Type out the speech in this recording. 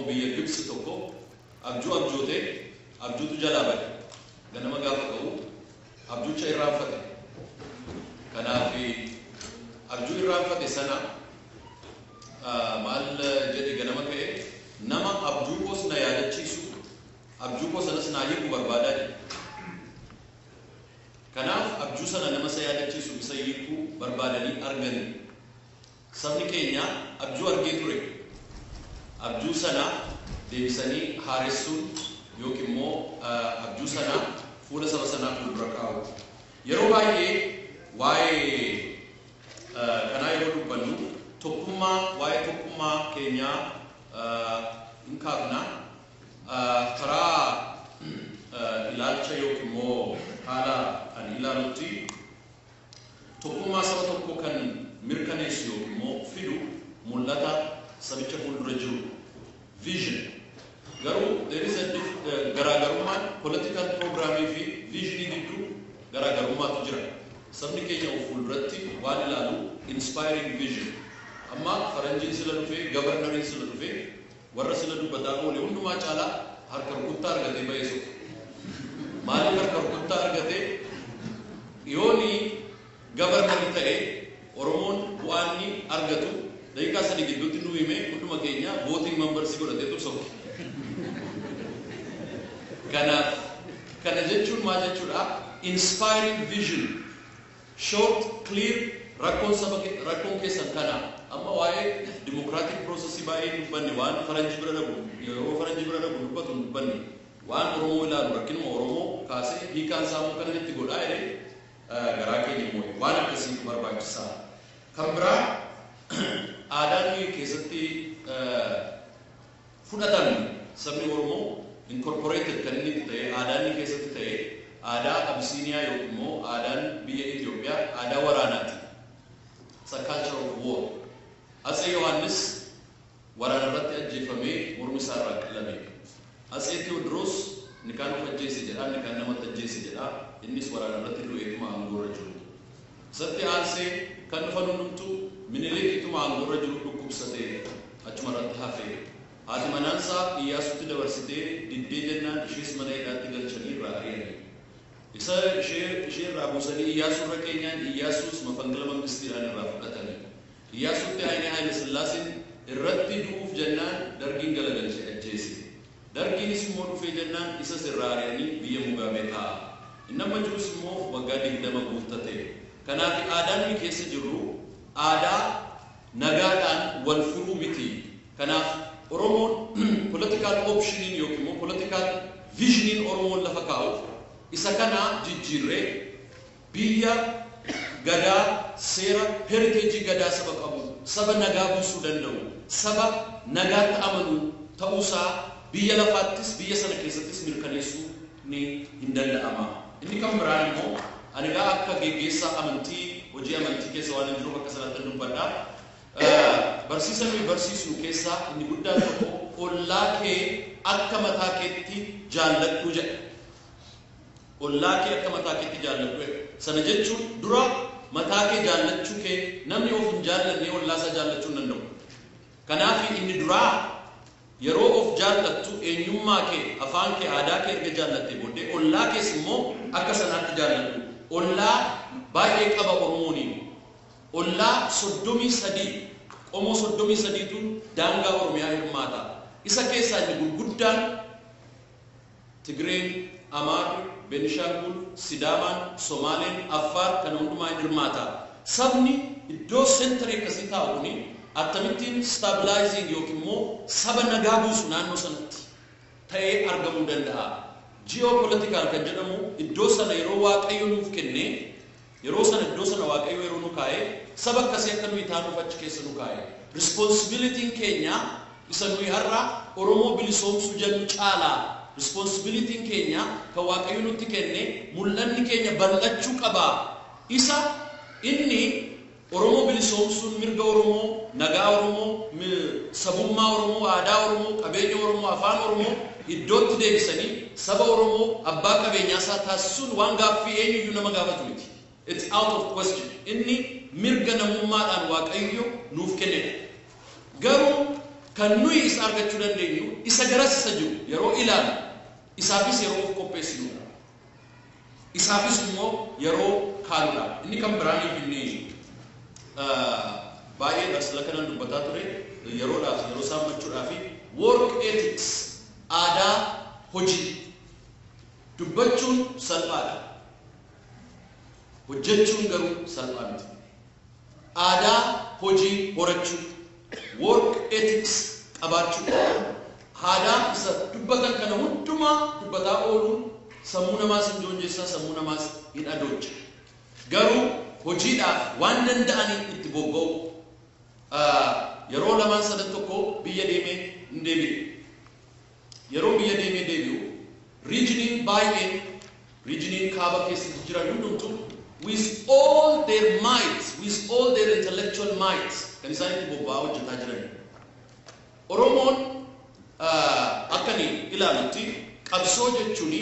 Biyya Gibsi tokko abjuu abjootee abjuutu jalaa bade. Ganama gaafa ka'u abjuucha irraanfate. Kanaaf abjuu irraanfate sana maal jedhe? Ganama ka'e, "Nama abjuu koos na yaadachiisu, abjuu koo sanas naa hiiku barbaadaa," jedhe. Kanaaf abjuu sana nama isa yaadachiisu, isa hiikuu barbaadanii argani. Sabni keenya abjuu argee ture. Abjuu sana deebisanii haaressuun yookiin immoo abjuu sana fuula saba sanaa fuuldura kaa'u. Yeroo baay'ee waa'ee kanaa yeroo dubbannu tokkummaa, waa'ee tokkummaa keenyaa hin kaafna. Karaa ilaalcha yookiin immoo haala ani ilaalutti, tokkummaa saba tokkoo kan mirkaneessu yookiin immoo fidu mul'ata sabicha fuuldura jiru, vision. Garuu there is a garaagarummaan political programii fi visionii gidduu garaagarummaatu jira. Sabni keenya of fuulduratti waan ilaalu, inspiring vision. Amma faranjiin sila dhufee, governoriin sila dhufee, warra sila dubbataa oole hundumaa caalaa harka rukuttaa argatee ba'ee soqa. Maaliif harka rukuttaa argatee? Yooni governorii ta'e, Oromoon bu'aanni argatu daqiiqaa 3 gidduutti nu hime, hunduma keenya voting membersii godhateetu sokke. Kanaaf kana jechuun maal jechuudha? Inspiring vision, short, clear. Rakkoon saba, rakkoon keessan kana. Amma waa'ee democratic processii baay'ee hin dubbanne. Waan faranjii bira dhabu, yeroo faranjii bira dhabu dubbatu hin dubbanne. Waan Oromoo ilaalu, rakkinuma Oromoo kaasee hiikaan isaa immoo kanan itti godhaa jedhee garaa keenya immoo waan akkasii barbaachisaa. Kan biraa, aadaan nuyi keessatti fudhatamne, sabni Oromoo incorporated kan inni itti ta'e, aadaan inni keessatti ta'e, aadaa Abisiiniyaa yookiin immoo aadaan biyya Itoophiyaa aadaa waraanaati. It's a culture of war. Atsee Yohaannis waraana irratti ajjeefamee mormi isaa irraa qalame. Atsee Tewoodiroos inni kaan of ajjeese jedha, inni kaan namatti ajjeese jedha, innis waraana irratti du'eetuma aangoorra jiru. Isatti aansee kan dhufan hundumtuu, Minilik ituma aangoorra jiru dhukkubsatee achuma irratti hafe. Haati manaansaa Iyyaasutti dabarsitee diddee jennaan ishees mana hidhaatti galchanii irraa ari'anii. Isa ishee irraa buusanii Iyyaasuu irra keenyaan, Iyyaasuus mafangila mangistiidhaan irraa fudhatanii. Iyyaasuutti aanee Haayile Sillaaseen irratti du'uuf jennaan Dargiin galagalchee ajjeese. Dargiinis immoo dhufee jennaan isas irraa ari'anii biyya Mugaabee kaa'a. Inni amma jirus immoo waggaa 20 guuttate. Kanaaf aadaan nuyi keessa jirru aadaa nagaadhaan wal furuu miti. Kanaaf Oromoon political optioniin yookiin immoo political visioniin Oromoon lafa kaa'u isa kana jijjiirree biyya gadaa, seera, heritage gadaa saba qabu, saba nagaa buusuu danda'u, saba nagaatti amanu ta'uusaa biyya lafaattis biyya sana keessattis mirkaneessuu ni hin danda'ama. Inni kan biraan immoo, ani egaa akka geggeessaa amantii, hojii amantii keessa waan hin jiruuf akka sanatti dubbadha. Barsiisa nuyi barsiisnu keessaa inni guddaan tokko "Ollaa kee akka mataa keetti jaalladhu" jedha. "Ollaa kee akka mataa keetti jaalladhu" jedha. Sana jechuun dura mataa kee jaallachuu kee. Namni of hin jaallanne ollaa isaa jaallachuu hin danda'u. Kanaaf inni duraa yeroo of jaallattu, eenyummaa kee, afaan kee, aadaa kee erga jaallattee booddee ollaa kees immoo akka sanaatti jaalladhu. Ollaa baay'ee qaba Oromooniin. Ollaa 33, qomoo 33tu daangaa Oromiyaa hirmaata. Isa keessaa inni gurguddaan Tigreen, Amaarri, Benishaangul, Sidaamaan, Somaaleen, Affaar kana hundumaa hin hirmaata. Sabni iddoo centerii akkasii taa'u kuni akkamittiin stabilizing yookiin immoo saba nagaa buusu naannoo sanatti ta'ee argamuu danda'a? Geopolitical kan jedhamu iddoo sana yeroo Waaqayyo nuuf kenne, yeroo sana iddoo sana Waaqayyo yeroo nu kaa'e, saba akkasii akka nuyi taanuuf achi keessa nu kaa'e. Responsibilityn keenya isa nuyi har'a Oromoo bilisoomsuu jennu caalaa, responsibilityn keenya kan Waaqayyo nutti kenne, mul'anni keenya bal'achuu qaba. Isa inni Oromoo bilisoomsuun mirga Oromoo, nagaa Oromoo, sabummaa Oromoo, aadaa Oromoo, qabeenya Oromoo, afaan Oromoo iddootti deebisanii saba Oromoo abbaa qabeenyaa isaa taasisuun waan gaaffii eenyuyyuu nama gaafatu miti. It's out of question. Inni mirga namummaadhaan Waaqayyo nuuf kennedha. Garuu Kan nuyi isa argachuu dandeenyu isa garas isa jiru yeroo ilaalu, isaafis yeroo of qopheessinudha. Isaafis immoo yeroo kaanudha. Inni kan biraaniif inni baay'ee barsila kanan dubbataa ture yeroodhaaf yeroo saammachuudhaaf, work ethics, aadaa hojii. Dubbachuun salphaadha. Hojjechuun garuu salphaa miti. Aadaa hojii horachuu, work ethics qabaachuu. Aadaa isa dubbatan kana hundumaa dubbataa ooluun sammuu namaas hin joonjessaa, sammuu namaas hin adoocha. Garuu hojiidhaaf waan danda'aniin itti bobba'u. Yeroo lamaan sadan tokko biyya deemee hin deebi'e. Yeroo biyya deemee deebi'u, regioniin baay'een, regioniin kaaba keessatti jiran hundumtu, with all their might, with all their intellectual might kan isaan itti bobba'aa hojjetaa jiran. Oromoon akkani ilaalutti qabsoo jechuun